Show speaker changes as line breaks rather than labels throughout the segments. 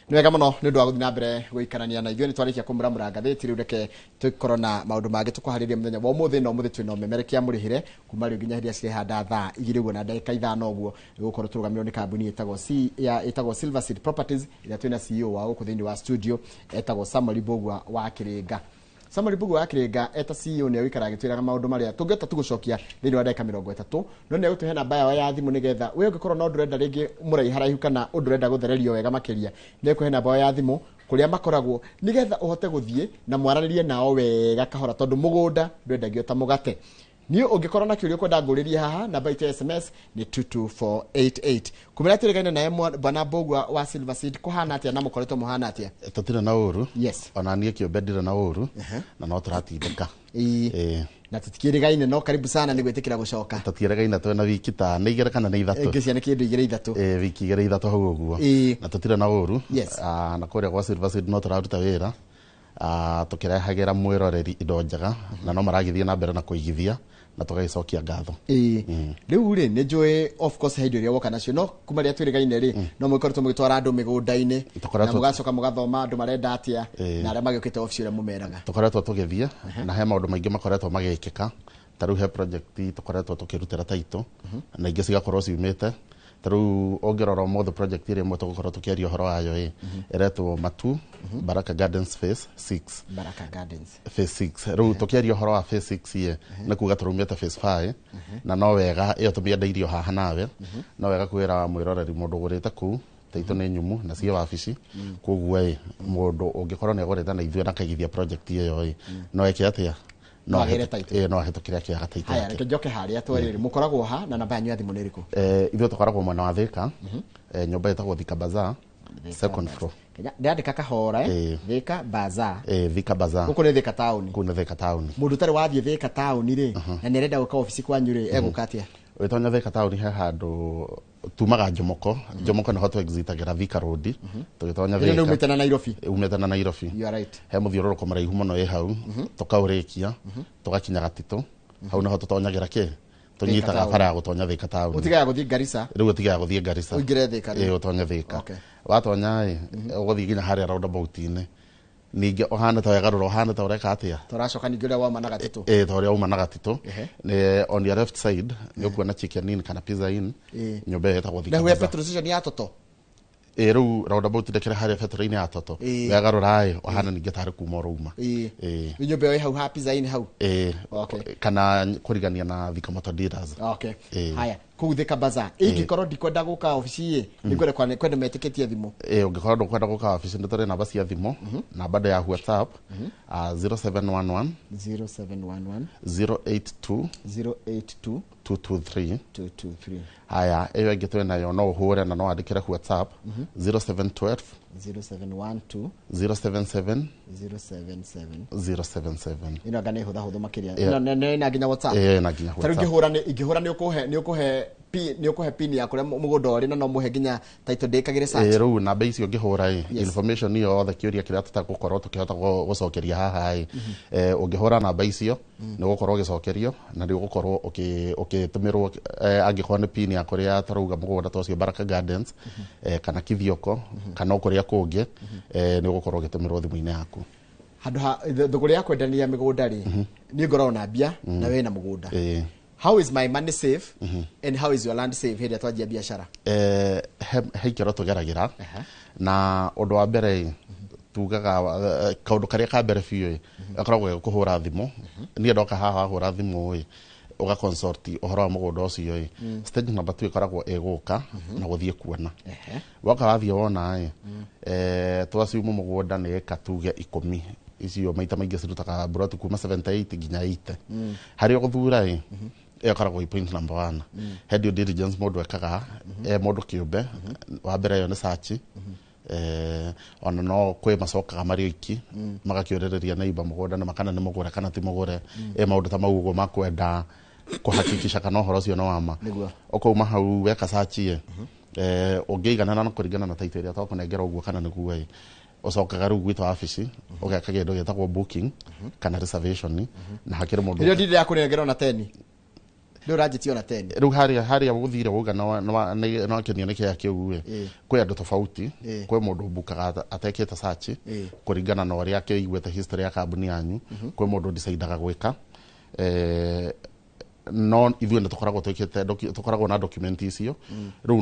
Nĩ wega mũno nĩ ũndũ wa gũthiĩ na mbere gũikarania na ithuĩ. Nĩ twarĩkia kũmũramũra ngathĩti, rĩu reke tũkorwo na maũndũ mangĩ tũkũharĩria mũthenya wa ũmũthĩ. Na ũmũthĩ twĩna ũmemerekia mũrĩhĩre kuma rĩu nginya hĩndĩ ĩrĩa cirehanda thaa 2 ũguo na ndagĩka 5 ũguo. Gũkorwo tũrũgamĩrĩrwo nĩ kambuni ĩtagwo C ya ĩtagwo Silver Seed Properties, ĩrĩa twĩna CEO wa gũkũ thĩinĩ wa studio etagwo Samuel Mbugua wa Kĩrĩnga. Samuel Mbugua wa Kĩrĩnga eta CEO nĩ egũikara agĩtwĩraga maũndũ marĩa tũngĩhota tu gũcokia thĩinĩ wa ndagĩka 30, no nĩ egũtũhe namba yao ya thimũ nĩgetha we ũngĩkorwo na ũndũ ũrenda rĩngĩ mũraiharaihu kana ũndũ ũrenda gũthererio wega makĩria, nĩ ekũhe namba yao ya thimũ kũrĩa makoragwo nĩgetha ũhote gũthiĩ na mwaranĩrie nao wega kahora, tondũ mũgũnda ndwendagio ta mũgate. Niĩ ũngĩkorwo na kĩũria ũkwenda ngũrĩrie haha, namba itũ ya SMS nĩ 22488. Kumĩra tũrĩgaine naye bwana Mbugua wa Silver Seed, kũhana atĩa na mũkoretwo mũhana atĩa?
Tũtirĩ na ũru. Ona niĩ kĩũmbe ndirĩ na ũru na no tũratindĩka.
Ĩĩ. Na tũtikĩrĩgaine, no karibu sana nĩ gwĩtĩkĩra gũcoka.
Tũtiĩrĩgaine, twĩna wiki ta nĩ 2 kana nĩ 3.
Ngĩcia nĩ kĩndũ 2 3.
Ĩĩ, wiki 2 3 hau ũguo. Na tũtirĩ na ũru. Ah, na kũrĩa gwa Silver Seed no tũraruta wĩra, tũkĩrehagĩra mwĩroreri indo njega na no maragĩthiĩ na mbere na kũigithia na tũgagĩcokia ngatho.
Ĩĩ, rĩu rĩ, nĩ njũĩ of course he indo iria woka nacio, no kuma rĩrĩa twĩrĩgaine rĩ, no mũgĩkoretwo mũgĩtwara andũ mĩgũnda-inĩ na mũgacoka mũgathoma andũ marenda atĩa na arĩa magĩũkĩte obici ũrĩa mũmeraga.
Tũkoretwo tũgĩthiĩ na he maũndũ maingĩ makoretwo magĩkĩka. Ta rĩu he project tũkoretwo tũkĩrutĩra title na ingĩ cigakorwo ciumĩte. Ta rĩu ũngĩrora ũmũthĩ, project ĩrĩa ĩmwe tũgũkorwo tũkĩaria ũhoro wayo ĩ ĩretwo Matu Baraka Gardens Phase 6.
Baraka Gardens.
Phase 6. Rĩu tũkĩaria ũhoro wa phase 6 ĩ nĩ kuga tũraumĩte phase 5, na no wega ĩyo tũmĩendeirio haha nawe no wega kwĩra mwĩroreri mũndũ ũgũrĩte kũu title nĩ nyumu na ciĩ wabici. Koguo ĩ mũndũ ũngĩkorwo nĩ agũrĩte na ithuĩ na akaigithia project ĩyo ĩ no eke atĩa?
No agĩre title.
Ĩ, no ahĩtũkĩre akĩaga title
Haya,
yake.
Reke njoke harĩa twarĩ. Mũkoragwo ha na namba yanyu ya thimũ nĩ ĩrĩkũ?
Ithuĩ tũkoragwo mwena wa Thika, nyũmba ĩtagwo Thika Bazaar, second floor.
Kenya ndĩrandĩka kahora, eh?
Ĩĩ.
Thika Bazaar.
Thika Bazaar.
Gũkũ nĩ Thika taũni?
Kũu nĩ Thika taũni.
Mũndũ ũtarĩ wathiĩ Thika taũni rĩ, na nĩ arenda gũka obici kwanyu rĩ, egũka atĩa?
Ũgĩtonya Thika taũni, he handũ tumaga Njomoko. Njomoko nĩho twexitagĩra Thika Road tũgĩtonya
Ĩno nĩ
Thika.
umĩte na Nairobi?
Umĩte na Nairobi.
You are right.
He mũthiũrũrũko mũraihu mũno ĩ hau, tũkaũrĩkia tũgakinya Gatitũ. Hau nĩho tũtonyagĩra kĩ tũnyitaga
Taũni.
bara ya gũtonya Thika taũni.
Ũtigaga gũthiĩ Garissa?
Rĩu ũtigaga gũthiĩ Garissa.
Ũingĩre Thika rĩu.
Ĩ, ũtonye Thika. Watonya ĩ ũgũthiĩ nginya harĩa roundabout-inĩ, ningĩ ũhana ta wegarũra, ũhana ta ũreka atĩa?
Tũracoka ningĩ ũrĩa wauma na Gatitũ.
Ĩ, ta ũrĩa uma na Gatitũ. Nĩ on your left side nĩ ũkuona Chicken Inn kana Pizza Inn. Nyũmba ĩyo ĩtagwo Thika
Na huya
Bazaar.
petrol station ya Toto.
Ĩ, rĩu roundabout ndĩkĩrĩ harĩa betũrũ-inĩ ya Toto. Wegarũra ĩ ũhana ningĩ tarĩ kuma ũrauma. Ĩ.
Nĩ nyũmba ĩyo ĩ hau ha Pizza Inn hau?
Ĩ. Kana kũrigania na Thika Motor Dealers. Ĩ.
Haya, kũu Thika Bazaar, ingĩkorwo ndikwenda gũka obici ĩ, nĩngwenda kwenda metĩkĩtie thimũ.
Ĩ, ũngĩkorwo ndũkwenda gũka wabici, nĩ tũrĩ namba cia thimũ, namba ndo ya WhatsApp, 0711
0711
082
082
223.
223.
Haya, ĩyo ĩngĩ twĩ nayo, no ũhũre na no wandĩkĩre WhatsApp, 0712
0712
077
077
077.
Ĩno anga nĩ hũthahũthũ makĩria.
Yeah.
Ĩno nĩ na nginya WhatsApp?
Ĩ, na nginya
Ta rĩu
WhatsApp.
ingĩhũra nĩ ũkũhe pin ya kũrĩa mũgũnda ũrĩ, na no mũhe nginya title ndĩkagĩre search?
Ĩ, rĩu namba icio ũngĩhũra ĩ information yothe, kĩũria kĩrĩa tũtagũkorwo tũkĩhota gũcokeria haha ĩ, ũngĩhũra namba icio nĩ ũgũkorwo ũgĩcokerio na nĩ ũgũkorwo ũgĩtũmĩrwo, angĩkorwo nĩ pin ya kũrĩa tũrauga mũgũnda ta ũcio Baraka Gardens, kana Kithioko kana o kũrĩa kũngĩ, nĩ ũgũkorwo ũgĩtũmĩrwo thimũ-inĩ yaku.
Handũ ha thũgũrĩ ya kwendania mĩgũnda rĩ, niĩ ngoragwo na mbia na wĩ na mũgũnda. How is my money safe and how is your land safe hĩndĩ ĩrĩa twanjia biacara?
He ikĩro tũgeragĩra, na ũndũ wa mbere ĩ, tugaga kaũndũ karĩa ka mbere biũ ĩ gakoragwo ge kũhũra thimũ. Niĩ ndoka haha wahũra thimũ ĩ ũga consult ũhoro wa mũgũnda ũcio ĩ, stage number 2 ĩkoragwo ĩgũka na gũthiĩ kuona. Woka wathiĩ wona ĩ, twaciumu mũgũnda nĩ ĩka tuge 10, icio maita maingĩ cirutaga mburoti kuma 78 nginya 80 harĩa ũgũthura ĩ. Ĩyo ĩkoragwo ĩ point number one. He due diligence mũndũ ekaga e mũndũ kĩũmbe. Wa mbere ĩyo nĩ search, ona no kwĩ macokaga marĩ oiki magakĩũrĩrĩria neighbor mũgũnda nĩ kana nĩ mũgũre kana ti mũgũre, ĩ maũndũ ta mau ũguo makwenda kũhakikisha kana ũhoro ũcio nĩ wama. Ũkauma hau weka search ĩ, ũngĩiganana na kũringana na title ĩrĩa twakũnengera ũguo kana nĩguo ĩ, ũcokaga rĩu gwitũ wabici ũgeka kĩndũ gĩtagwo booking kana reservation, na hakĩrĩ mũndũ.
Ĩrĩa ndindĩ ya kũnengera ona teni. Rĩu ũranjĩtie ona 10.
Rĩu harĩa gũthire uga no akenio nĩ kĩea kĩu ĩ, kwĩ andũ tofauti. Kwĩ mũndũ mbukaga atekĩte search kũringana na ũrĩa akĩiguĩte history ya kambuni yanyu. Kwĩ mũndũ decidaga gwĩka, no ithuĩ nĩ tũkoragwo twĩkĩte tũkoragwo na document icio. Rĩu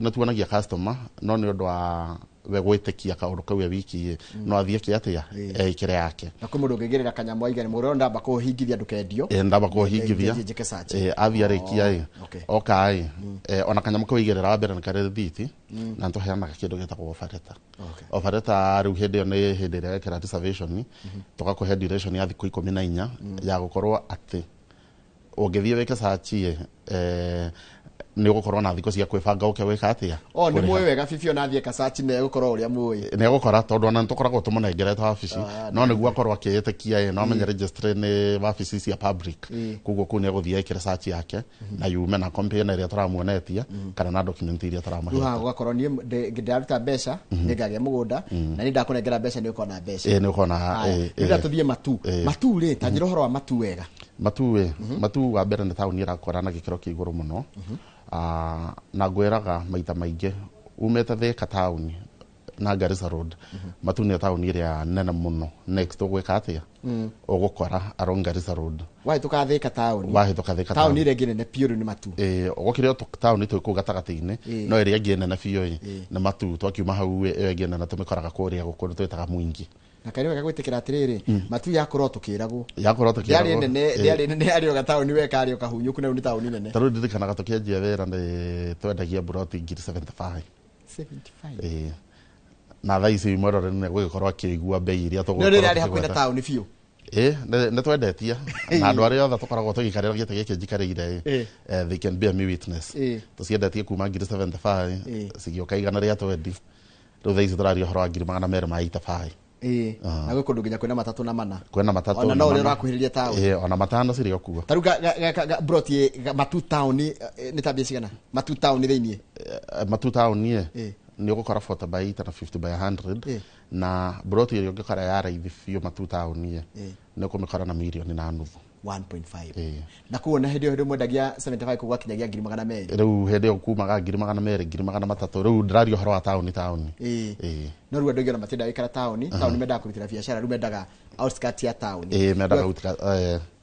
nĩ tuonagia customer, no nĩ ũndũ wa we gwĩtĩkia kaũndũ kau e wiki ĩ, no athiĩ eke atĩa, eĩkĩre yake.
Na kwĩ mũndũ ũngĩigĩrĩra kanyamũ aigane mũgũnda ũyũ ndamba kũhingithia ndũkendio.
Ĩ, ndamba kũhingithia.
Njethe njĩke search.
Ĩ, athiĩ arĩkia ĩ, oka ĩ, ona kanyamũ kau aigĩrĩra wa mbere nĩ karĩ rĩthiti, na nĩtũheanaga kĩndũ gĩtagwo offer letter. Offer letter rĩu hĩndĩ ĩyo nĩ hĩndĩ ĩrĩa wekĩra reservation, tũgakũhe duration ya thikũ 14 ya gũkorwo atĩ ũngĩthiĩ wĩke search ĩ, nĩ ũgũkorwo na thikũ cia kwĩbanga ũke gwĩka atĩa.
O nĩ
Kũrĩha.
mũĩ wega bibi ona athiĩ kasearch nĩ egũkorwo ũrĩa mũĩ.
Nĩ egũkora tondũ ona nĩtũkoragwo tũmũnengerete wabici, no nĩguo akorwo akĩĩtĩkia ĩ, no amenye registry nĩ wabici cia public. Koguo kũu nĩ egũthiĩ ekĩre search yake na yume na compare na ĩrĩa tũramuonetie kana na document iria
Rĩu haha
tũramũhete.
gũgakorwo niĩ ndĩraruta mbeca nĩngagĩa mũgũnda, na niĩ ndakũnengera mbeca nĩ ũkona mbeca.
Ĩ, nĩ ũkona.
Haya,
ĩ,
rĩu
ĩ.
tũthiĩ Matu. Matu rĩ, ta njĩra ũhoro wa Matu wega.
Matu ĩ, Matu wa mbere nĩ taũni ĩrakũra na gĩkĩro kĩa igũrũ mũno. Na ngwĩraga maita maingĩ umĩte Thika taũni na Garissa Road, Matu nĩyo taũni ĩrĩa nene mũno next ũgwĩka atĩa, ũgũkora along Garissa Road.
Wahĩtũka Thika taũni.
Wahĩtũka Thika
taũni ĩrĩa ĩngĩ nene biũ rĩu nĩ Matu.
Ĩ, gũkĩrĩ o taũni twĩ kũu gatagatĩ-inĩ, no ĩrĩa ĩngĩ nene biũ ĩ nĩ Matu. Twakiuma hau ĩ, ĩyo ĩngĩ nene tũmĩkoraga kũrĩa gũkũ twĩtaga Mwingi.
Na kaĩ nĩ wega gwĩtĩkĩra atĩrĩrĩ, Matu yakorwo tũkĩragwo
yakorwo
ndĩarĩ
tũkĩragwo,
nene, ndĩarĩ nene, yarĩ o gataũni we karĩ o kahunyũku, na rĩu nĩ taũni nene.
Ta rĩu ndirikanaga tũkĩanjia wĩra nĩ twendagia mburoti ngiri 75.
75.
Ĩ, na thaa ici mwĩrore nĩ gũgĩkorwo akĩigua mbei iria
nĩ
tũgũkorwo
rĩrĩa arĩ hakuhĩ na
tũkĩgweta.
taũni biũ.
Ĩ, nĩ twendetie na andũ arĩa othe tũkoragwo tũgĩikarĩra gĩtĩ gĩkĩ njikarĩire ĩ, they can bear me witness. Tũciendetie kuma ngiri 75 cigĩũka 120, rĩu thaa ici tũraria ũhoro wa ngiri 285.
Ĩ, na gwĩ kũndũ nginya kwĩna matatũ na mana.
Kwĩna matatũ
ona
na
no ũrĩa
mana.
ũrakuhĩrĩria taũni.
Ĩ, ona matano cirĩ o kuo.
Ta rĩu broti Matu taũni, nĩ ta mbia cigana Matu taũni thĩiniĩ?
Matu taũni ĩ, nĩ ũgũkora 40 by 8 na 50 by 100. Na broti ĩrĩa ũngĩkora ya raithi biũ Matu taũni ĩ, nĩ ũkũmĩkora na mirioni na nuthu.
1.5.
Ĩ.
Na kuo na hĩndĩ ĩyo hĩndĩ mwendagia 75 kũu gwakinyagia ngiri 200.
Rĩu hĩndĩ ĩyo kumaga ngiri 200, ngiri 300. Rĩu ndĩraria ũhoro wa taũni taũni. Ĩ.
No rĩu andũ aingĩ ona matiendaga gũikara taũni taũni, mendaga kũrutĩra biacara, rĩu mendaga outskirt ya taũni.
Ĩ, mendaga gũtika.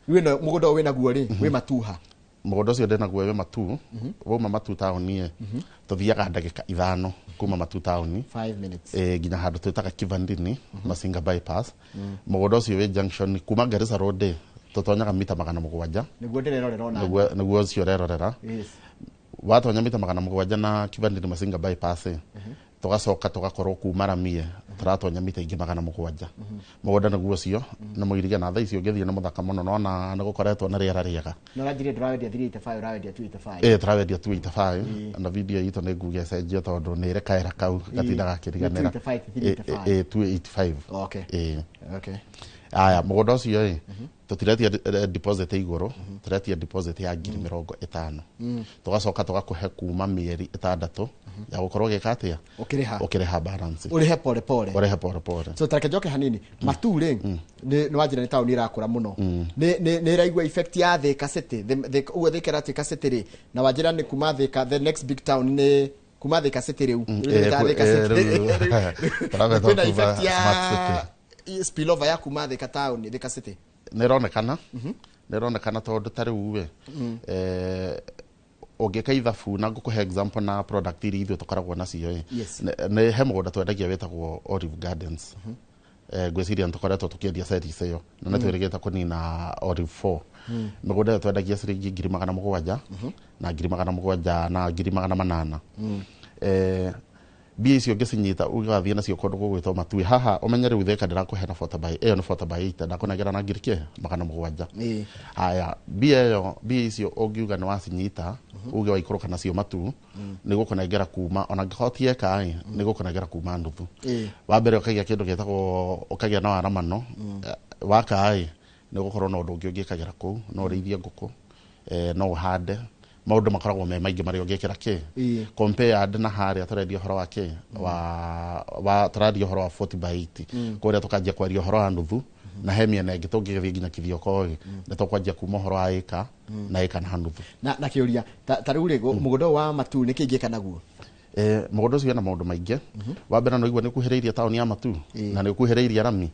Rĩu ĩno mũgũnda ũyũ wĩnaguo rĩ, wĩ Matuha?
Mũgũnda ũcio ndĩnaguo wĩ Matu. Wauma Matu taũni ĩ, tũthiaga ndagĩka 5 kuma Matu taũni.
5 minutes.
Ĩ, nginya handũ twĩtaga Kivandini Masinga bypass. Mũgũnda ũcio wĩ junction kuma Garissa Road ĩ, tũtonyaga mita 700.
Nĩguo ndĩrerorera ona.
Nĩguo ũcio ũrerorera. Watonya mita 700 na Kivandini Masinga bypass ĩ, tũgacoka tũgakorwo kuma ramie tũratonya mita ingĩ 700. Mũgũnda nĩguo ũcio nĩ mũirige, na thaa ici ũngĩthiĩ nĩ mũthaka mũno, nona nĩ gũkoretwo na rĩera rĩega.
Na ũranjĩrire ndũrawendia 385, ũrawendia 285.
Ĩ, tũrawendia 285, na video itũ nĩ nguga ĩcenjio tondũ nĩ ĩrĩ kaera kau gatindaga gakĩriganĩra.
285, 385.
Ĩ, 285. Ĩ. Aya, mũgũnda ũcio ĩ, tũtiretia deposit igũrũ, tũretia deposit ya ngiri 50, tũgacoka tũgakũhe kuma mĩeri 6 ya gũkorwo ũgĩka atĩa?
Ũkĩrĩha.
Ũkĩrĩha balance.
Ũrĩhe pole pole.
Ũrĩhe pole pole.
So tareke njoke hanini. Matu rĩ, nĩ wanjĩra nĩ taũni ĩrakũra mũno, nĩ ĩraigua effect ya Thika City. Ũguo Thika ĩratuĩka city rĩ, na wanjĩra nĩ kuma Thika, the next big town nĩ kuma Thika City rĩu. Rĩu ĩta Thika City.
Tũrabetwo
Kwĩna
kuma
effect ya
Smart City.
spillover ya kuma Thika town, Thika City.
Nĩ ĩronekana, nĩ ĩronekana tondũ ta rĩu ĩ, ũngĩka ithabu na ngũkũhe example na product iria ithuĩ tũkoragwo nacio ĩ, nĩ he mũgũnda twendagia wĩtagwo Olive Gardens. Ngwĩciria nĩ tũkoretwo tũkĩendia series ĩyo na nĩ twĩrĩgĩte kũnina Olive 4. Mĩgũnda ĩyo twendagia ciringi ngiri 700 na ngiri 700 na ngiri 800. Mbia icio ũngĩcinyita ũgathiĩ nacio kũndũ gũgwĩtwo Matui haha, ũmenye rĩu Thika ndĩrakũhe na 40 by ĩyo nĩ 40 by 8, ndakũnengera na ngiri kĩ 700. Haya, mbia ĩyo, mbia icio ũngiuga nĩ wacinyita uge waikũrũka nacio Matu, nĩ gũkũnengera kuma ona angĩkorwo ti eka ĩ, nĩ gũkũnengera kuma nuthu. Wa mbere ũkagĩa kĩndũ gĩtagwo ũkagĩa na waramano. Waka ĩ, nĩ ũgũkorwo na ũndũ ũngĩ ũngĩkagĩra kũu, no ũrĩithie ngũkũ, no ũhande, maũndũ makoragwo me maingĩ marĩa ũngĩkĩra kĩ compared na harĩa tũrendia ũhoro wa kĩ wa tũraria ũhoro wa 40 by 80, kũrĩa tũkanjia kwaria ũhoro wa nuthu. Na he mĩena ĩngĩ tũngĩgĩthiĩ nginya Kithioko ĩ, nĩ tũkwanjia kuma ũhoro wa ĩka na ĩka na nuthu.
Na kĩũria ta rĩu rĩ, mũgũnda ũyũ wa Matu nĩ kĩ ingĩka naguo?
Mũgũnda ũcio wĩna maũndũ maingĩ. Wa mbere no igua nĩ ũkuhĩrĩirie taũni ya Matu na nĩ ũkuhĩrĩirie rami.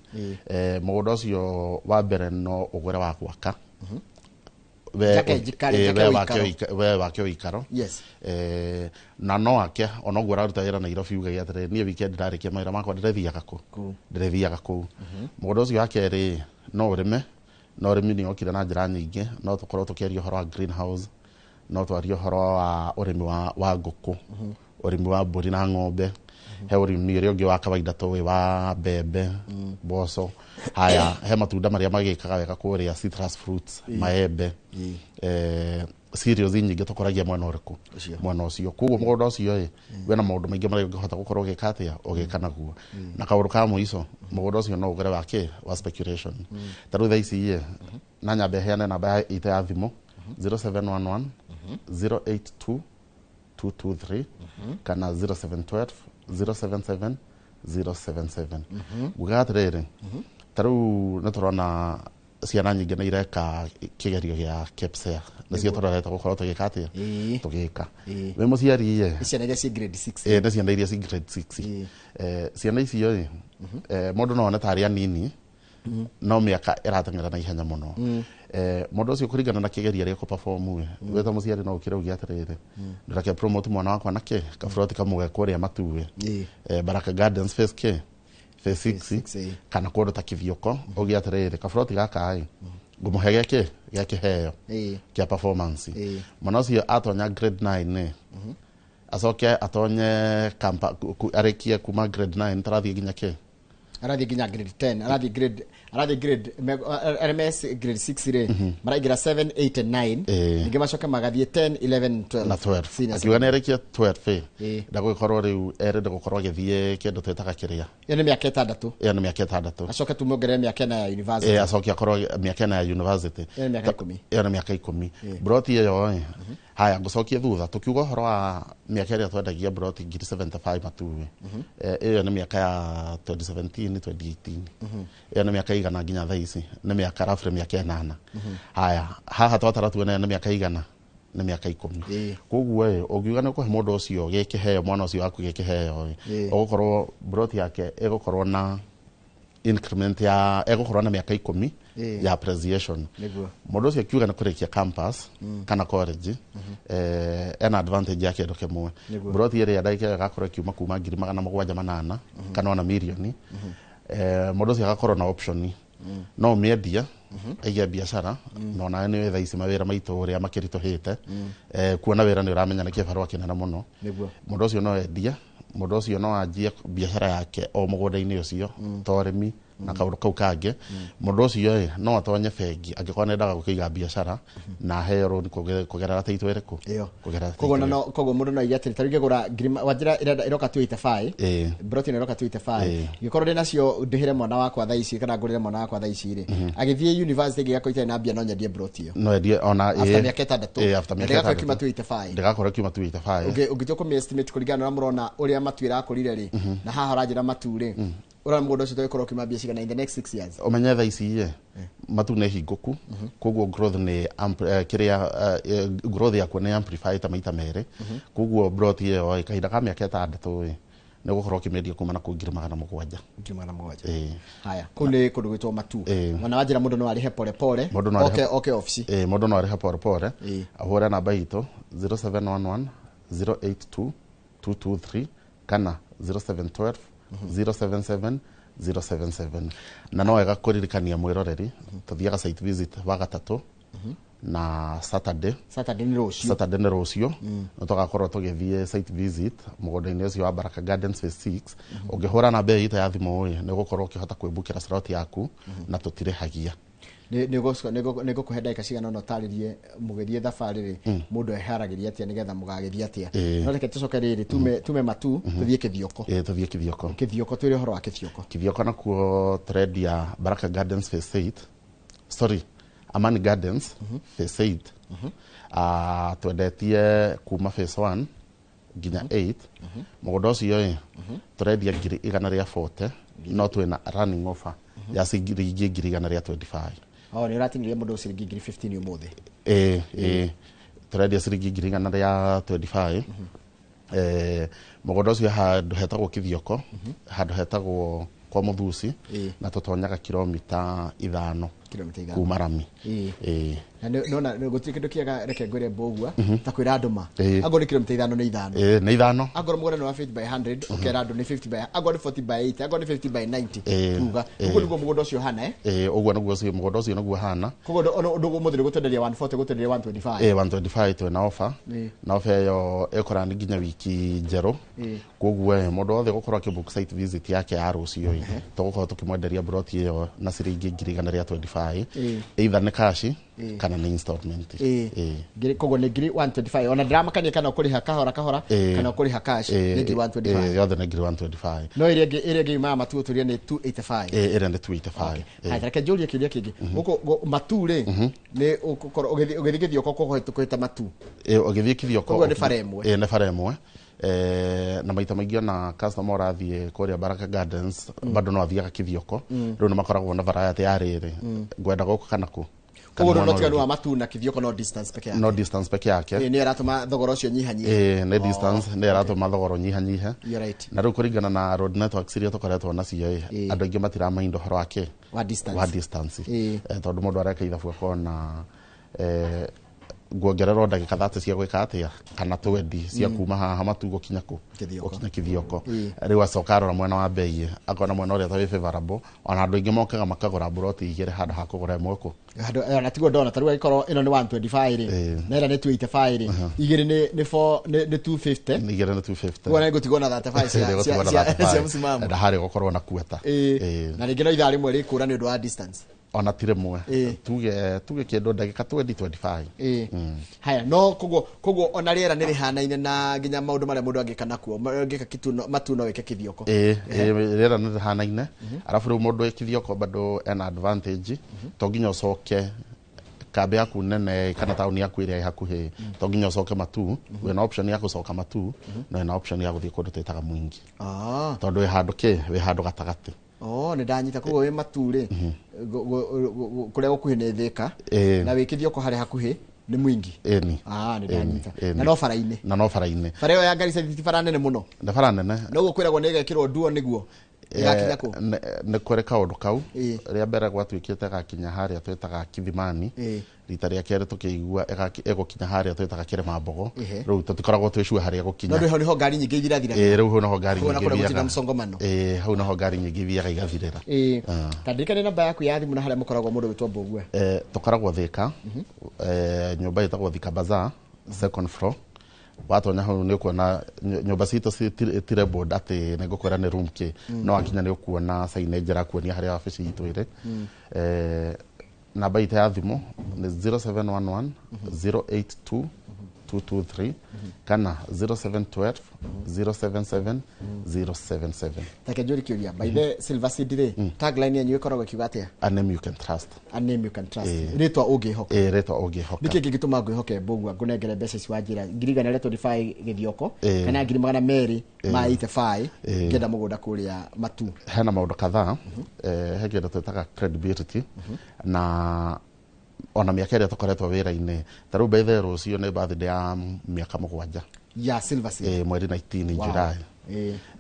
Mũgũnda ũcio wa mbere no ũgũre wa gwaka.
Njake njikare, njake ũikaro.
We wake ũikaro. Na no ake ona ũguo ũraruta wĩra Nairobi uge atĩrĩrĩ, niĩ weekend ndarĩkia mawĩra makwa ndĩrĩthiaga kũ?
Kũu.
Ndĩrĩthiaga kũu. Mũgũnda ũcio wa kerĩ no ũrĩme, no ũrĩmi nĩ okire na njĩra nyingĩ, no tũkorwo tũkĩaria ũhoro wa greenhouse, no twarie ũhoro wa ũrĩmi wa ngũkũ, ũrĩmi wa mbũri na ng'ombe, he ũrĩmi ũrĩa ũngĩ wa kawaida tũĩ wa mbembe, mboco. Haya, he matunda marĩa magĩkaga wega kũrĩa, citrus fruits, maembe, cereals nyingĩ tũkoragia mwena ũrĩkũ?
Ũcio.
Mwena ũcio. Koguo mũgũnda ũcio ĩ, wĩna maũndũ maingĩ marĩa ũngĩhota gũkorwo ũgĩka atĩa, ũgĩka naguo. Na kaũndũ ka mũico, mũgũnda ũcio no ũgũre wa kĩ? Wa speculation. Ta rĩu thaa ici ĩ, na nyambe heane namba itũ ya thimũ, 0711 082 223 kana 0712 077 077. Ngugaga atĩrĩrĩ, ta rĩu nĩ tũrona ciana nyingĩ nĩ ireka kĩgerio gĩa KPSEA, nĩcio tũrorete gũkorwo tũgĩka atĩa? Tũgĩka. Wĩ mũciari ĩ?
Nĩ ciana iria ciĩ grade 6.
Nĩ ciana iria ciĩ grade 6. Ciana icio ĩ, mũndũ no one tarĩ anini, no mĩaka ĩrateng'era na ihenya mũno. Mũndũ ũcio kũringana na kĩgerio arĩa ekũ-perform ĩ, wĩ ta mũciari no ũkĩre uge atĩrĩrĩ, ndĩreke promote mwana wakwa na kĩ? Kaburoti kamwe kũrĩa Matuĩ. Baraka Gardens phase K, phase 6,
Phase 6,
kana kũndũ ta Kithioko, uge atĩrĩrĩ, kaburoti gaka ĩ, ngũmũhe gĩkĩ? Gĩa kĩheo. Kĩa performance. Mwana ũcio atonya grade 9 ĩ, acoke atonye arĩkie kuma grade 9 tarathiĩ nginya kĩ?
Arathiĩ nginya grade 10, arathiĩ grade, arathiĩ grade, RMS grade 6 rĩ, maraingĩra 7, 8 and 9. Ningĩ macoke magathiĩ 10, 11, 12.
Na 12.
Senior
Akiuga nĩ arĩkia 12 ĩ, ndagũgĩkorwo rĩu erende gũkorwo agĩthiĩ kĩndũ twĩtaga kĩrĩa.
Ĩyo nĩ mĩaka 6.
Ĩyo nĩ mĩaka 6.
Acoke tumuongerere mĩaka 4 ya university.
Acoke akorwo mĩaka 4 ya university.
Ĩyo nĩ mĩaka 10.
Ĩyo nĩ mĩaka 10. Broti ĩyo ĩ, haya ngũcokie thutha tukiuga ũhoro wa mĩaka ĩrĩa twendagia broti ngiri 75 Matuĩ. Ĩyo nĩ mĩaka ya 2017, 2018. Ĩyo nĩ mĩaka igana nginya thaa ici, nĩ mĩaka roughly mĩaka 8. Haya, haha twatara tuone nĩ mĩaka igana, nĩ mĩaka 10. Koguo ĩ, ũngiuga nĩ ũkũhe mũndũ ũcio gĩkĩheo, mwana ũcio waku gĩkĩheo ĩ, ũgũkorwo broti yake ĩgũkorwo na increment ya, ĩgũkorwo na mĩaka 10 ya appreciation. Mũndũ ũcio akiuga nĩ kũrĩkia campus kana college, ena advantage ya kĩndũ kĩmwe. Broti ĩrĩa ndagĩka ĩyo ĩgakorwo ĩkiuma kuma ngiri magana mũgwanja manana kana ona mirioni. Mũndũ ũcio agakorwo na option. No ũmĩendia, aige biacara, na onawe nĩ thaa ici mawĩra maitũ ũrĩa makĩritũhĩte. Kuona wĩra nĩ ũramenya nĩ kĩbarũa kĩnene mũno. Mũndũ ũcio no endie, mũndũ ũcio no anjie biacara yake o mũgũnda-inĩ ũcio, ta ũrĩmi na kaũndũ kau kangĩ. Mũndũ ũcio ĩ, no atonye bengi angĩkorwo nĩendaga gũkĩiga biacara na aheo loan kũgerera title ĩrĩkũ?
Ĩyo.
Kũgerera
Koguo
title
no, koguo mũndũ no aige atĩrĩ, ta rĩu ingĩgũra ngiri wanjĩra ĩroka 285, broti ĩno ĩroka 285. Ingĩkorwo ndĩ nacio ndĩhĩre mwana wakwa thaa ici kana ngũrĩre mwana wakwa thaa ici rĩ, agĩthiĩ university ĩngĩgakorwo itarĩ na mbia no nyendie broti ĩyo.
No endie ona
After mĩaka 6.
After mĩaka
Ndĩgakorwo
6.
ĩkiuma 285.
Ndĩgakorwo ĩkiuma 285.
Ũngĩtua kũmĩ estimate kũringana na ũrĩa mũrona ũrĩa Matu ĩrakũrire rĩ, na haha ũranjĩra Matu rĩ, ũrona mũgũnda ũcio ũtagĩkorwo ũkiuma mbia cigana in the next 6 years?
Ũmenye thaa ici ĩ, Matu nĩ hingũku, koguo growth nĩ kĩrĩa, growth yakuo nĩ amplify ta maita merĩ. Koguo broti ĩyo ĩ, kahinda ka mĩaka 6 ĩ, nĩ ũgũkorwo ũkĩmĩendia kuma na kũu ngiri magana mũgwanja.
Ngiri magana mũgwanja. Haya, kũu nĩ kũndũ gwĩtwo Matu. Mwana wa njĩra mũndũ no arĩhe pole pole.
Mũndũ no arĩhe
Oke ofici.
Mũndũ no arĩhe pole pole. Ahũre namba itũ 0711 082 223 kana 0712 077 077. Na no wega kũririkania mwĩroreri, tũthiaga site visit wa gatatũ na Saturday.
Saturday nĩ rũciũ.
Saturday nĩ rũciũ. Nĩ tũgakorwo tũgĩthiĩ site visit mũgũnda-inĩ ũcio wa Baraka Gardens phase 6. Ũngĩhũra namba ĩyo itũ ya thimũ ĩ, nĩ ũgũkorwo ũkĩhota kwĩbukĩra slot yaku na tũtirĩhagia.
Nĩ ngũkũhe ndagĩka cigana ũna ũtarĩrie mũgĩthiĩ thabarĩ rĩ, mũndũ eharagĩria atĩa nĩgetha mũgagĩthiĩ atĩa. No reke tũcoke rĩrĩ, tume Matu, tũthiĩ Kithioko.
Tũthiĩ Kithioko.
Kithioko, twĩre ũhoro wa Kithioko.
Kithioko nakuo tũrendia Baraka Gardens phase 8. Sorry, Amani Gardens phase 8. Twendetie kuma phase 1 nginya 8. Mũgũnda ũcio ĩ, tũrendia ngiri igana rĩa 40, no twĩna running offer Ya ciringi 125,000.
O nĩ ũratinirie mũndũ ciringi ngiri 15 ũmũthĩ.
Ĩ tũrendia ciringi 125,000. Mũgũnda ũcio handũ hetagwo Kithioko, handũ hetagwo kwa Mũthusi, na tũtonyaga kilomita 5
Kilomita 5
kuma rami. Ĩ.
Na nona gũtirĩ kĩndũ kĩega, reke ngwĩre mbũgua, ta kwĩra andũ ma
Ĩ.
angorwo nĩ kilomita 5 nĩ 5.
Ĩ, nĩ 5.
Angorwo mũgũnda nĩ wa 50 by 100, ũkera andũ nĩ 50 by, angorwo nĩ 40 by 80, angorwo nĩ 50 by 90. Kuga ũguo nĩguo mũgũnda ũcio ũhana, eh?
Ĩ, ũguo nĩguo ũcio mũgũnda ũcio nĩguo hana.
Koguo ũndũ ũmũthĩ ndũgũtwenderia 140, gũtwenderia 125.
Ĩ, 125 twĩna offer. Na offer ĩyo ĩkũrani nginya wiki njerũ. Koguo mũndũ wothe ũgũkorwo akĩbook site visit yake ya rũciũ ĩ, tũgũkorwo tũkĩmwenderia broti ĩyo na ciringi 125,000, either nĩ cash kana nĩ installment.
Ĩ. Koguo nĩ ngiri 125, ona ndĩramakania kana ũkũrĩha kahora kahora kana ũkũrĩha cash, nĩ ngiri 125.
Yothe nĩ ngiri 125.
No ĩrĩa ĩngĩ yumaga Matu ũtũrie nĩ 285.
Ĩ, ĩrĩa nĩ 285. Ĩ.
Haya, reke njũrie kĩũria kĩngĩ. Gũkũ Matu rĩ, nĩ ũgũkorwo ũgĩthiĩ Gĩthioko kũhĩta Matu?
Ĩ, ũgĩthiĩ Kithioko.
Koguo nĩ bara ĩmwe.
Ĩ, nĩ bara ĩmwe. Na maita maingĩ ona customer ũrathiĩ kũrĩa Baraka Gardens bado no athiaga Kithioko, rĩu nĩ makoragwo na variety ya rĩrĩ ngwenda gũkũ kana kũ. Kana
Koguo
mwena
no tiganu
ũyũ.
Wa Matu na Kithioko no distance peke yake.
No distance peke yake.
Ĩ, nĩ ĩratũma thogora ũcio nyihanyihe.
Ĩ, nĩ distance nĩ ĩratũma thogora ũnyihanyihe.
You're right.
Na rĩu kũringana na road networks iria tũkoretwo nacio ĩ, andũ aingĩ matiramainda ũhoro wa kĩ
wa distance.
Wa distance. Tondũ mũndũ areka ithabu akona nguongererwo ndagĩka 30 cia gwĩka atĩa kana 20 cia kuma haha Matu gũkinya kũ?
Kithioko.
Gũkinya Kithioko. Rĩu acoka arora mwena wa bei, akona mwena ũrĩa ta wĩ favorable. Ona andũ aingĩ mokaga makagũra mburoti 2 handũ ha kũgũra ĩmwe kũ.
Handũ na tiguo ndona tarĩu angĩkorwo ĩno nĩ 125 rĩ, na ĩrĩa nĩ 285 rĩ, igĩrĩ nĩ 4 nĩ 250.
Igĩrĩ nĩ 250.
Koguo nĩ ngũtigwo na 35 cia msimamo.
Na harĩ gũkorwo na kueta.
Na rĩngĩ no ithaa rĩmwe rĩkũra nĩ ũndũ wa distance.
Ona ti rĩmwe, tuge kĩndũ ndagĩka 20 25.
Ĩ. Haya, no koguo ona rĩera nĩ rĩhanaine na nginya maũndũ marĩa mũndũ angĩka nakuo, angĩka Kituno Matu no wĩke Kithioko.
Ĩ, rĩera nĩ rĩhanaine. Arabu rĩu mũndũ wĩ Kithioko bado ena advantage, to nginya ũcoke kambĩ yaku nene kana taũni yaku ĩrĩa ĩ hakuhĩ, to nginya ũcoke Matu. Wĩna option ya gũcoka Matu na wĩna option ya gũthiĩ kũndũ twĩtaga Mwingi, tondũ wĩ handũ kĩ wĩ handũ gatagatĩ.
Oh, nĩ ndanyita. Koguo wĩ Matu rĩ, kũrĩa gũkuhĩ nĩ Thĩka, na wĩ Kithioko harĩa hakuhĩ nĩ Mwingi.
Ĩni.
Ah, nĩ ndanyita.
Ĩni.
Na no bara-inĩ.
Na no bara-inĩ.
Bara ĩyo ya Garissa ti bara nene mũno?
Nĩ bara nene.
Noguo kwĩragwo nĩ ĩgekĩrwo nduo nĩguo ĩgakinya kũ?
Nĩ kũrĩ kaũndũ kau. Rĩa mbere gwatuĩkĩte gakinya harĩa twĩtaga Kithimani. Rita rĩa kerĩ tũkĩigua ĩgũkinya harĩa twĩtaga Kĩrĩma Mbogo. Rĩu tũtikoragwo twĩ sure harĩa
No
ĩgũkinya.
rĩu nĩho ngari nyingĩ ithirathira.
Ĩ, rĩu hau noho ngari
Koguo na
nyingĩ
kũrĩa gũtirĩ na
ithiaga.
msongamano.
Ĩ, hau noho ngari nyingĩ ithiaga igathirĩra.
Ta ndirikane namba yaku ya thimũ na harĩa mũkoragwo mũndũ gwĩtwo Mbũgua.
Tũkoragwo Thĩka, nyũmba ĩtagwo Thika Bazaar, second floor. Watonya hau nĩ ũkuona nyũmba citũ ti labeled atĩ nĩ ngũkwĩra nĩ room kĩ, no wakinya nĩ ũkuona signage ĩrakuonia harĩa wabici itũ ĩrĩ. Namba itũ ya thimũ nĩ 0711 082 223 kana 0712 077 077.
Take njũri kĩũria, by the Silver Seed rĩ, tagline yanyu ĩkoragwo ĩkiuga atĩa?
A name you can trust.
A name you can trust, rĩtwa ũngĩhoka.
Ĩ, rĩtwa ũngĩhoka.
Nĩkĩ kĩngĩtũma ngwĩhoke Mbũgua ngũnengere mbeca ici wanjĩra 125,000 Gĩthioko kana 285,000 ngĩenda mũgũnda kũrĩa Matu?
Hena maũndũ kadhaa. He kĩndũ twĩtaga credibility, na ona mĩaka ĩrĩa tũkoretwo wĩra-inĩ, ta rĩu by the way, rũciũ nĩ birthday ya mĩaka 7
ya Silver Seed.
Mweri 19 July.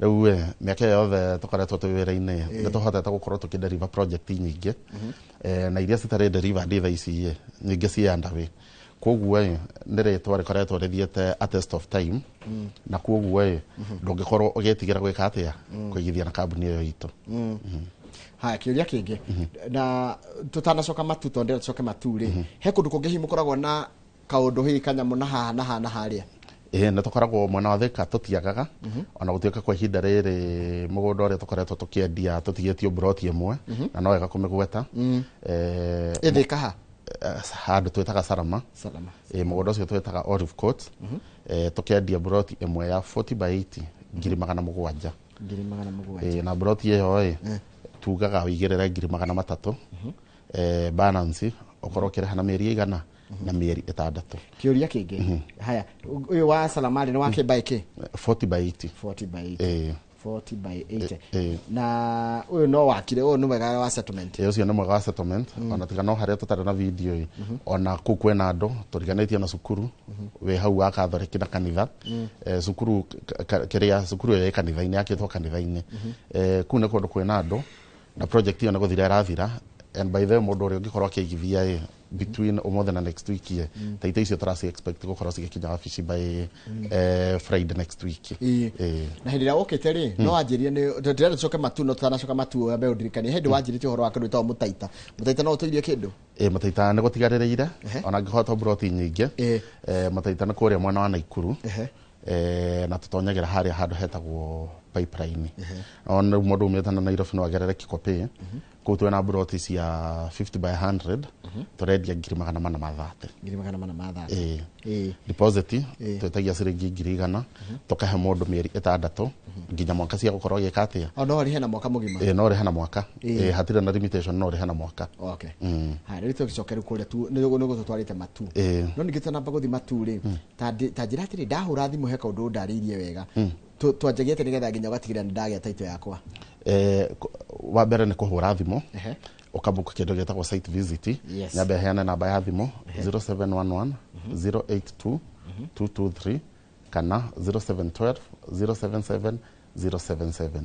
Rĩu mĩaka ĩyo yothe tũkoretwo twĩ wĩra-inĩ, nĩ tũhotete gũkorwo tũkĩdeliver project nyingĩ, na iria citarĩ delivered thaa ici nyingĩ ciĩ underway. Koguo nĩ rĩtwa rĩkoretwo rĩthiĩte a test of time, na koguo ndũngĩkorwo ũgĩtigĩra gwĩka atĩa, kũigithia na kambuni ĩyo itũ.
Haya, kĩũria kĩngĩ, na tũtanacoka Matu, tondũ ndĩrenda tũcoke Matu rĩ, he kũndũ kũngĩ hihi mũkoragwo na kaũndũ hihi kanyamũ na haha na haha na harĩa?
Ĩĩ, nĩ tũkoragwo mwena wa Thĩka, tũtiagaga ona gũtuĩka kwa ihinda rĩrĩ mũgũnda ũrĩa tũkoretwo tũkĩendia tũtigĩtio mburoti ĩmwe, na no wega kũmĩgweta.
Ĩthĩka ha?
Handũ twĩtaga Salama.
Salama.
Ĩ, mũgũnda ũcio twĩtaga Olive Court. Tũkendia mburoti ĩmwe ya 40 by 80 700,000.
700,000.
Ĩ, na mburoti ĩyo ĩ tugaga ũigĩrĩre 300,000, balance ũkorwo ũkĩrĩha na mĩeri ĩigana na mĩeri 6.
Kĩũria kĩngĩ, haya, ũyũ wa Salamari nĩ wa kĩ by kĩ?
40 by 80.
40 by 80.
Ĩ.
40 by 80.
Eh.
Na ũyũ no wakire, ũyũ nĩ wega wa settlement.
Ĩ, ũcio nĩ mwega wa settlement, ona tiga no harĩa tũtarĩ na video ĩ, ona kũu kwĩna andũ tũriganĩtie na cukuru wĩ hau wa Catholic na kanitha. Cukuru kĩrĩa cukuru ĩyo ĩ kanitha-inĩ, yakĩtwo kanitha-inĩ. Kũu nĩ kũndũ kwĩna andũ na project ĩyo nĩ gũthira ĩrathira. And by the way, mũndũ ũrĩa ũngĩkorwo akĩigithia ĩ between ũmũthĩ na next week ĩ, ta ite icio tũraci expect gũkorwo cigĩkinya wabici by Friday next week.
Ĩĩ.
Ĩ.
Na hĩndĩ ĩrĩa ũkĩte rĩ, no wanjĩrie nĩ ndĩrenda tũcoke matu, no tutanacoka matu ambe ũndirikanie hĩndĩ wanjĩrĩte ũhoro wa kĩndũ gĩtagwo mũtaita. Mũtaita no ũtũirie kĩndũ?
Ĩ, Mũtaita nĩ gũtigarĩrĩire, ona angĩkorwo to broti nyingĩ.
Ĩ.
Mũtaita nĩ kũrĩa mwena wa Naikuru.
Ehe.
Na tũtonyagĩra harĩa handũ hetagwo Pipeline. Ona rĩu mũndũ umĩte na Nairobi no agerere Kikopey. Kũu twĩna broti cia 50 by 100, tũrendia 430,000.
430,000.
Ĩ.
Ĩ.
Deposit twĩtagia ciringi 100,000, tũkahe mũndũ mĩeri 6 nginya mwaka cia gũkorwo agĩka atĩa.
O no ũrĩhe na mwaka mũgima?
Ĩ, no ũrĩhe na mwaka. Ĩ, hatirĩ na limitation, no ũrĩhe na mwaka.
Okay. Haya, rĩu tũgĩcoke rĩu kũrĩa tu nĩ gũtũtwarĩte matu.
Ĩ.
No ningĩ tũtanamba gũthiĩ matu rĩ, ta njĩra atĩrĩ, ndahũra thimũ he kaũndũ ũndarĩirie wega. Twanjagie atĩ nĩgetha nginya ũgatigĩrĩra nĩ ndagĩa title yakwa.
Wa mbere nĩ kũhũra thimũ,
Ehe.
ũkabook kĩndũ gĩtagwo site visit.
Yes.
Nyambe heane namba ya thimũ, 0711 082 223 kana 0712 077 077.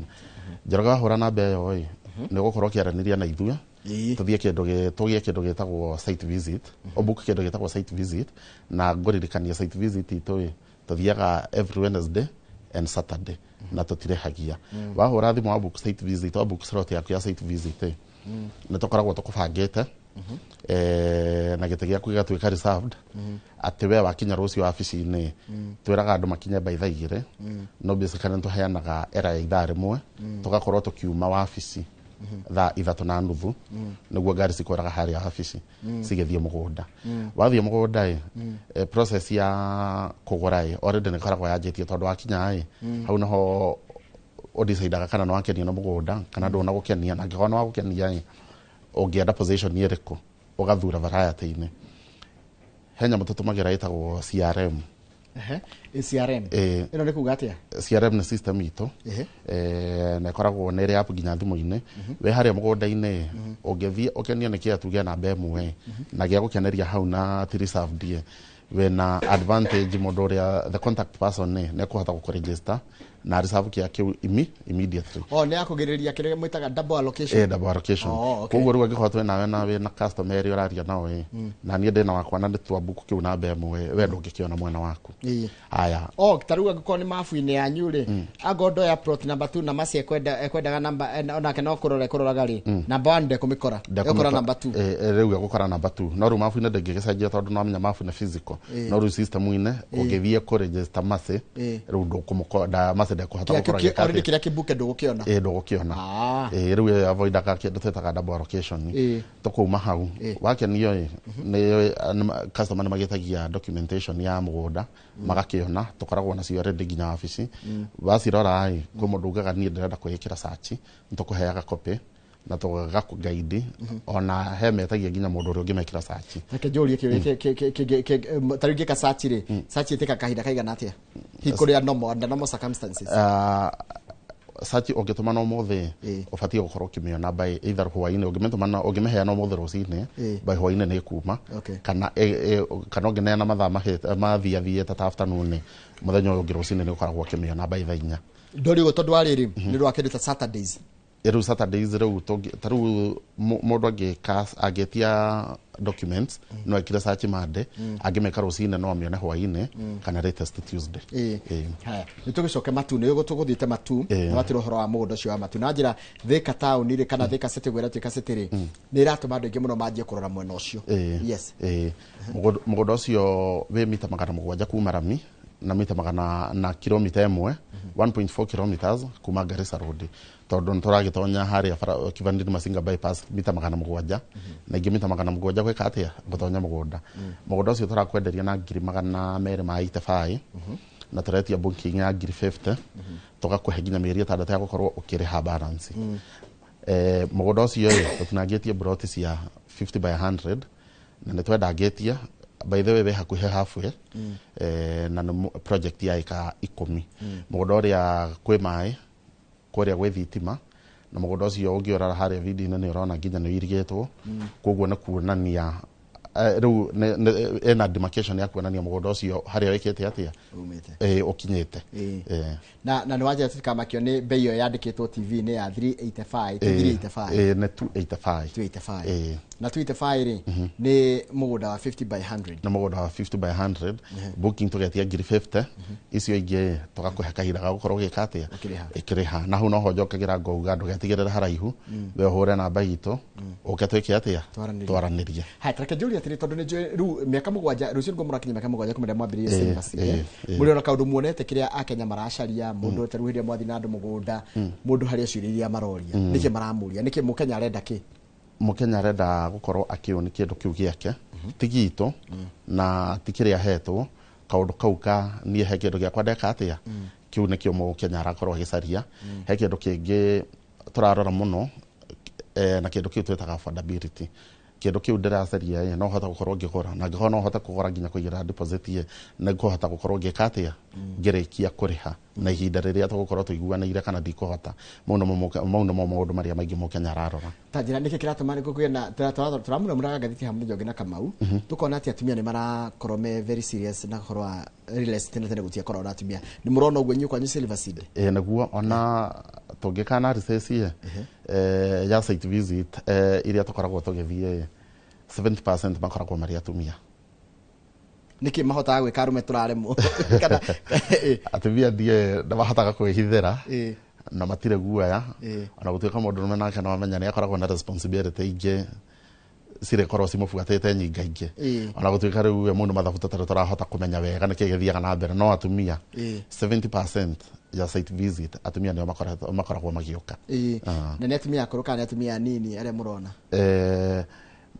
Njoroge, wahũra namba ĩyo ĩ, nĩ ũgũkorwo ũkĩaranĩria na ithuĩ.
Ĩĩ.
Tũthiĩ kĩndũ tũgĩe kĩndũ gĩtagwo site visit, ũbook kĩndũ gĩtagwo site visit. Na ngũririkania site visit itũ ĩ, tũthiaga every Wednesday and Saturday na tũtirĩhagia. Wahũra thimũ, wa book site visit, wa book slot yaku ya site visit ĩ, nĩ tũkoragwo tũkũbangĩte na gĩtĩ gĩaku gĩgatuĩka reserved, atĩ we wakinya rũciũ wabici-inĩ, twĩraga andũ makinye by thaa 2, no basically nĩ tũheanaga era ya ithaa rĩmwe, tũgakorwo tũkiuma wabici thaa 3:30, nĩguo ngari cikũraga harĩa wabici cigĩthiĩ mũgũnda. Wathiĩ mũgũnda ĩ, process ya kũgũra ĩ already nĩ ĩkoragwo yanjĩtie, tondũ wakinya ĩ hau nĩho ũdecidaga kana nĩ wakenio nĩ mũgũnda kana ndũna gũkenia. Na angĩkorwo nĩ wagũkenia ĩ, ũngĩenda position ĩrĩkũ, ũgathura variety-inĩ. He nyamũ tũtũmagĩra ĩtagwo CRM.
Ehe. CRM.
Ĩ.
Ĩno nĩ kuga atĩa?
CRM nĩ system itũ.
Ehe.
Na ĩkoragwo nĩ ĩrĩ app nginya thimũ-inĩ. Wĩ harĩa mũgũnda-inĩ, ũngĩthiĩ ũkenio nĩ kĩa tuge namba 1 na gĩa gũkeneria hau na ti reserved ĩ, wĩna advantage, mũndũ ũrĩa the contact person ĩ nĩ ekũhota gũkũregister na reserve kĩa kĩu immediately.
O nĩ yakũgirĩrĩria kĩrĩa mwĩtaga double allocation.
Eh, double allocation.
Oh, okay.
Koguo rĩu angĩkorwo twĩ nawe na wĩna customer ĩrĩa ũraria nao ĩ, na niĩ ndĩna wakwa na nĩ twabook kĩu namba 1, we ndũngĩkĩona mwena waku.
Ĩĩ.
Haya.
O ta rĩu angĩkorwo nĩ mabu-inĩ yanyu rĩ, angorwo ndoya plot number 2 na maci ekwendaga namba onake no kũrora ekũroraga rĩ, number 1 ndekũmĩkora, ekũra number 2.
Rĩu egũkora namba 2, no rĩu mabu-inĩ ndĩngĩgĩcenjia tondũ no amenya mabu nĩ physical. No rĩu system-inĩ ũngĩthiĩ kũregister maci, rĩu ndũkũmũko maci ndekũhota gũkorwo agĩka
Already
atĩa.
kĩrĩa kĩbuke ndũgũkĩona.
Ĩ, ndũgũkĩona.
Ah.
Ĩ, rĩu ĩyo avoidaga kĩndũ twĩtaga double allocation.
Ĩ.
Tũkauma hau, wakenio ĩ nĩ customer nĩ magĩtagia documentation ya mũgũnda, magakĩona tũkoragwo nacio ready nginya wabici. Wacirora ĩ, kwĩ mũndũ ugaga niĩ ndĩrenda kwĩĩkĩra search, nĩ tũkũheaga copy na tũgakũguide. Ona he metagia nginya mũndũ ũrĩa ũngĩmekĩra search.
Reke njũrie kĩũria ta rĩu ngĩka search rĩ, search ĩtĩka kahinda kaigana atĩa hihi kũrĩa normal, under normal circumstances?
Search ũngĩtũma na ũmũthĩ,
Ĩ.
ũbatiĩ gũkorwo ũkĩmĩona by either hwainĩ. Ũngĩmĩtũma na ũngĩmĩheana ũmũthĩ rũcinĩ, by hwainĩ nĩ ĩkuma.
Okay.
Kana ũngĩneana mathaa mathiathiĩte ta afternoon, mũthenya ũyũ ũngĩ rũcinĩ nĩ ũkoragwo ũkĩmĩona by thaa 4.
Ndori ũguo tondũ wa rĩrĩ nĩ rwa kĩndũ ta Saturdays.
Rĩu Saturdays rĩu ta rĩu mũndũ angĩka angĩtia documents no ekire search Monday, angĩmĩka rũcinĩ no amĩone hwainĩ kana latest Tuesday.
Ĩĩ.
Ĩĩ.
Haya, nĩ tũgĩcoke matu, nĩ tũgũthiĩte matu.
Ĩĩ.
Nĩ watĩra ũhoro wa mũgũnda ũcio wa matu na njĩra Thika taũni rĩ, kana Thika City, gwĩra Thika City rĩ, nĩ ĩratũma andũ aingĩ mũno manjie kũrora mwena ũcio.
Ĩĩ.
Yes.
Ĩĩ. Mũgũnda ũcio wĩ mita 700 kuma rami na mita magana na kilomita 1, 1.4 kilometers kuma Garissa Road, tondũ nĩ tũragĩtonya harĩa Kivandini Masinga bypass mita 700 na ingĩ mita 700 gwĩka atĩa gũtonya mũgũnda. Mũgũnda ũcio tũrakwenderia na 285,000, na tũretia booking ya 50,000, tũgakũhe nginya mĩeri 6 ya gũkorwo ũkĩrĩha balance. Mũgũnda ũcio ĩ tũtinangĩtie broti cia 50 by 100 na nĩ twendangĩtie. By the way, wĩ hakuhĩ halfway, na nĩ project ya ĩka 10. Mũgũnda ũrĩa kwĩ maĩ Kũrĩa gwĩ thitima, na mũgũnda ũcio ũngĩũrora harĩa video-inĩ nĩ ũrona nginya nĩ ũirigĩtwo. Koguo nĩ kuonania rĩu ĩna demarcation ya kuonania mũgũnda ũcio harĩa wĩkĩte atĩa,
Umĩte.
Ũkinyĩte.
Na nĩ wanjĩra tũtikamakio nĩ mbei ĩyo yandĩkĩtwo TV-inĩ ya 385, 385.
Nĩ 285.
285.
Eh.
Na 285 rĩ, nĩ mũgũnda wa 50 by 100.
Nĩ mũgũnda wa 50 by 100. Booking tũgetia ngiri 50, icio ingĩ tũgakũhe kahinda ga gũkorwo ũgĩka atĩa?
Ũkĩrĩha.
Ĩkĩrĩha. Na hau noho njokagĩra ngauga ndũgetigĩrĩre haraihu, we ũhũre namba itũ ũke twĩke atĩa?
Twaranĩrie.
Twaranĩrie.
Haya, tareke njũrie atĩrĩ, tondũ nĩ njũĩ rĩu mĩaka 7 rũciũ nĩguo mũrakinya mĩaka 7 kuma rĩrĩa mwambĩrĩirie Silver Seed, Mũrĩ ona kaũndũ muonete kĩrĩa akenya maracaria? Mũndũ ta rĩu hĩndĩ ĩrĩa mwathiĩ na andũ mũgũnda, mũndũ harĩ ciũria iria maroria, nĩkĩ maramũria, nĩkĩ mũkenya arenda kĩ?
Mũkenya arenda gũkorwo akĩũni kĩndũ kĩu gĩake, ti gitũ na ti kĩrĩa ahetwo, kaũndũ kau ka niĩ he kĩndũ gĩakwa ndeka atĩa, kĩu nĩkĩo mũkenya arakorwo agĩcaria. He kĩndũ kĩngĩ tũrarora mũno, na kĩndũ kĩu twĩtaga affordability. Kĩndũ kĩu ndĩracaria ĩ, no hote gũkorwo ngĩgũra, na angĩkorwo no hote kũgũra nginya kũigĩra deposit ĩ, nĩ ngũhota gũkorwo ngĩka atĩa, ngĩrĩkia kũrĩha na ihinda rĩrĩa tũgũkorwo tũiguanĩire, kana ndikũhota. Mau nĩmo maũndũ marĩa maingĩ mũkenya ararora.
Ta njĩra nĩkĩ kĩratũma nĩ kũgĩe na tũramuramuraga ngathĩti hamwe mũthenya ũngĩ na Kamau, tũkona atĩ atumia nĩ marakorwo me very serious na ũhoro wa real estate, na tene gũtiakoragwo na atumia. Nĩ mũrona ũguo inyuĩ kwanyu Silver Seed?
Ĩ, nĩguo ona tũngĩka analysis ĩ, ya site visit iria tũkoragwo tũgĩthiĩ, 70% makoragwo marĩ atumia.
Nĩkĩ mahotaga gwĩka arũme tũraremwo kana?
Atumia ndiĩ nĩ mahotaga kwĩhithĩra na matirĩ guoya. Ona gũtuĩka mũndũrũme nake no amenya nĩ akoragwo na responsibility ingĩ cirĩkorwo cimũbuatĩte nyingaingĩ. Ona gũtuĩka rĩu mũndũ mathabu tũtarĩ tũrahota kũmenya wega nĩkĩ gĩthiaga na mbere, no atumia, 70% ya site visit atumia nĩo makoragwo magĩũka.
Na nĩ atumia akũrũ kana nĩ atumia anini arĩa mũrona?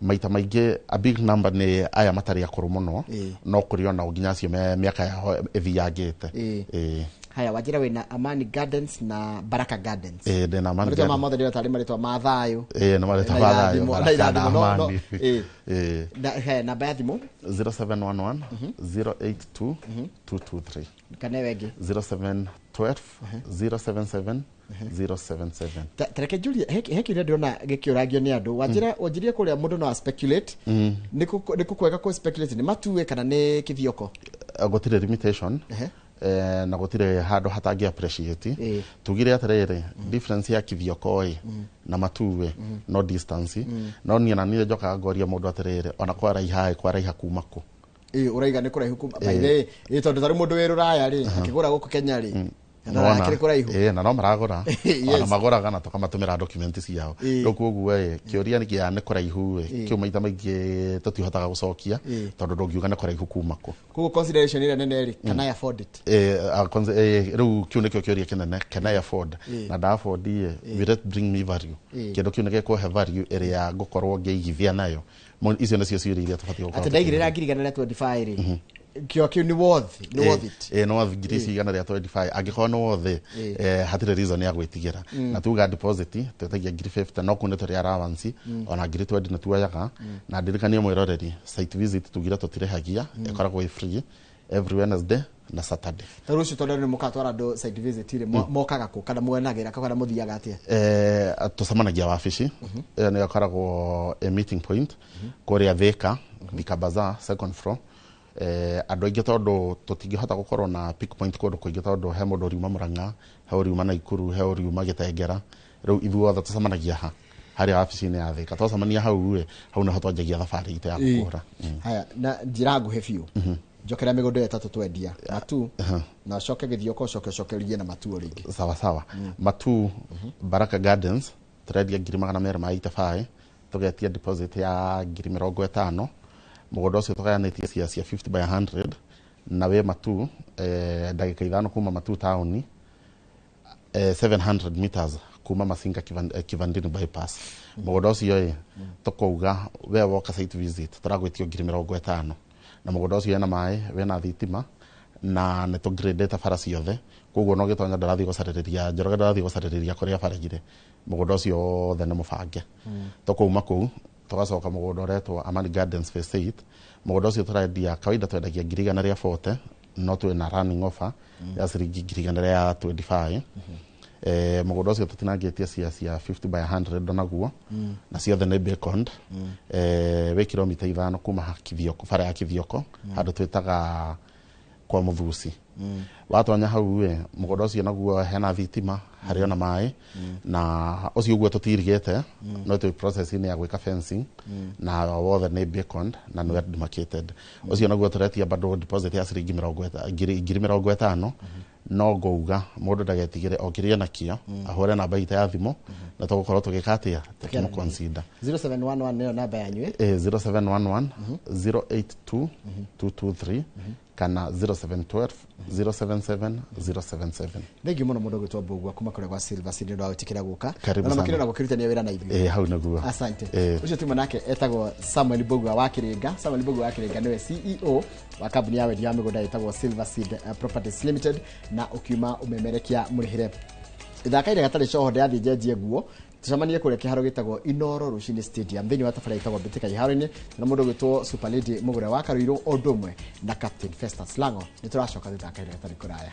Maita maingĩ a big number nĩ aya matarĩ akũrũ mũno, no kũrĩ ona nginya acio me mĩaka yao ĩthiangĩte.
Haya, wanjĩra wĩna Amani Gardens na Baraka Gardens.
Ĩ, ndĩna Amani
Marĩtwa ma
Gardens.
mothe ndĩrona tarĩ marĩtwa ma thayũ.
Ĩ, nĩ marĩtwa
Na
ma thayũ,
irathimo, na
Baraka na
irathimo, no,
Amani.
Na he namba ya thimũ?
0711 082 223.
Kana ĩyo ĩngĩ?
0712 077 077.
Tareke njurie, he kĩũria ndĩrona gĩkĩũragio nĩ andũ. Wanjĩra wanjirie kũrĩa mũndũ no a speculate, nĩ kũ kwega kũ speculate, nĩ matue kana nĩ kĩthioko?
Gũtirĩ limitation. Na gũtirĩ handũ hatangĩ appreciate. Tugire atĩrĩrĩ, difference ya kithioko ĩ na matuĩ no distance, no niĩ na niĩ njokaga ngoria mũndũ atĩrĩrĩ, ona kwaraiha ĩ, kwaraiha kuma kũ?
Ĩ, ũraiga nĩ kũraihu kuma by the way, ĩ, tondũ tarĩ mũndũ wĩ rũraya rĩ, akĩgũra gũkũ Kenya rĩ, kana
Nĩwona?
akĩrĩ kũraihu.
Ĩ, na no maragũra. Ona magũraga na tũkamatũmĩra document ciao. Rĩu koguo ĩ, kĩũria nĩ kĩa nĩ kũraihu ĩ, kĩu maita maingĩ tũtihotaga gũcokia, tondũ ndũngiuga nĩ kũraihu kuma kũ.
Koguo consideration ĩrĩa nene rĩ, can I afford it?
Rĩu kĩu nĩkĩo kĩũria kĩnene, can I afford? Na nda afford ĩ, will it bring me value? Kĩndũ kĩu nĩ gĩkũhe value ĩrĩa ngũkorwo ngĩigithia nayo? Icio nĩcio ciũria iria tũbatiĩ gũkorwo
Atĩ ndaigĩrĩra ngiri 125 rĩ, kĩo kĩu nĩ worth it?
Ĩ, nĩ worth ngiri ici 125, angĩkorwo nĩ worth, hatirĩ reason ya gwĩtigĩra. Na tuga deposit twĩtagia ngiri 50, no kũu nĩ tũrĩ allowance, ona ngiri 20 nĩ tuoyaga. Na ndirikanie mwĩroreri, site visit tugire tũtirĩhagia, ĩkoragwo ĩ free every Wednesday na Saturday.
Ta rũciũ, tondũ nĩ mũkatwara andũ site visit rĩ, mokaga kũ, kana mwenagĩra kana mũthiaga atĩa?
Tũcemanagia wabici ĩyo nĩyo ĩkoragwo a meeting point kũrĩa Thika, Thika Bazaar, second floor. Andũ aingĩ, tondũ tũtingĩhota gũkorwo na pick point kũndũ kũingĩ, tondũ he mũndũ ũriuma Mũrang'a, he ũriuma Naikuru, he ũriuma Gĩtengera, rĩu ithuothe tũcemanagia ha harĩa wabici-inĩ ya Thika. Twacemania hau ĩ, hau nĩho twanjagia thabarĩ itũ ya gũkũra.
Haya, na njĩra nguhĩ biũ, njokera mĩgũnda ĩyo ĩtatũ twendia, matu na ũcoke gĩthioko, ũcoke ũcokerie na matuo rĩngĩ.
Sawa sawa. Matu, Baraka Gardens tũrendia ngiri 285, tũgetia deposit ya ngiri 50. Mũgũnda ũcio tũgayanĩtie cia 50 by 100, na wĩ matu, ndagĩka 5 kuma Matu taũni, 700 meters kuma Masinga Kivandini bypass. Mũgũnda ũcio ĩ, tũkauga we woka site visit tũragwĩtio ngiri 50, na mũgũnda ũcio wĩna maĩ, wĩna thitima, na nĩ tũgradĩte bara ciothe. Koguo no gĩtonya ndarathiĩ gũcarĩrĩria Njoroge, ndarathiĩ gũcarĩrĩria kũrĩa baragire, mũgũnda ũcio wothe nĩ mũbange. Tũkauma kũu tũgacoka mũgũnda ũretwo Amani Gardens Phase 8. Mũgũnda ũcio tũrendia, kawaida twendagia ngiri 140, no twĩna running offer ya ciringi ngiri 125. Mũgũnda ũcio tũtinangĩtie cia 50 by 100 onaguo, na ciothe nĩ bacon. Wĩ kilomita 5 kuma Kithioko, bara ya Kithioko, handũ twĩtaga kwa Mũthusi. Watonya hau ĩ, mũgũnda ũcio naguo hena thitima, harĩ ona maĩ, na ũcio ũguo tũtirigĩte, no twĩ process-inĩ ya gwĩka fencing, na wothe nĩ bacon na nĩ well demarcated. Ũcio naguo tũretia bado deposit ya ciringi 50,000. No ngouga mũndũ ndagetigĩre, okĩrie nakĩo ahũre namba itũ ya thimũ, na tũgũkorwo tũgĩka atĩa, tũkĩmũ-consider.
0711 nĩyo namba yanyu, ĩ?
0711 082 223 kana 0712 077 077.
Thengiũ mũno mũndũ ũgwĩtwo Mbũgua kuma kũrĩa gwa Silver Seed nĩ ũndũ wa gwĩtĩkĩra gũka.
Karibu
Na
sana.
makĩria na gũkĩrutania wĩra na ithuĩ.
Hau nĩguo.
Asante. Ũcio tuma nake etagwo Samuel Mbũgua wa Kĩrĩnga. Samuel Mbũgua wa Kĩrĩnga nĩwe CEO wa kambuni ya wendia wa mĩgũnda ĩtagwo Silver Seed Properties Limited, na ũkiuma ũmemerekia mũrĩhĩre ithaka-inĩ gatarĩ coho. Ndĩrathiĩ njenjie nguo, tucemanie kũrĩa kĩharo gĩtagwo Inoro Rũcinĩ Stadium thĩinĩ wa tabarĩra ĩtagwo Mbĩtĩka Iharo-inĩ, na mũndũ ũgwĩtwo Super Lady Mũgũre wa Karũirũ o ũndũ ũmwe na Captain Festus Lango. Nĩ tũracoka thutha kahinda gatarĩ kũraya.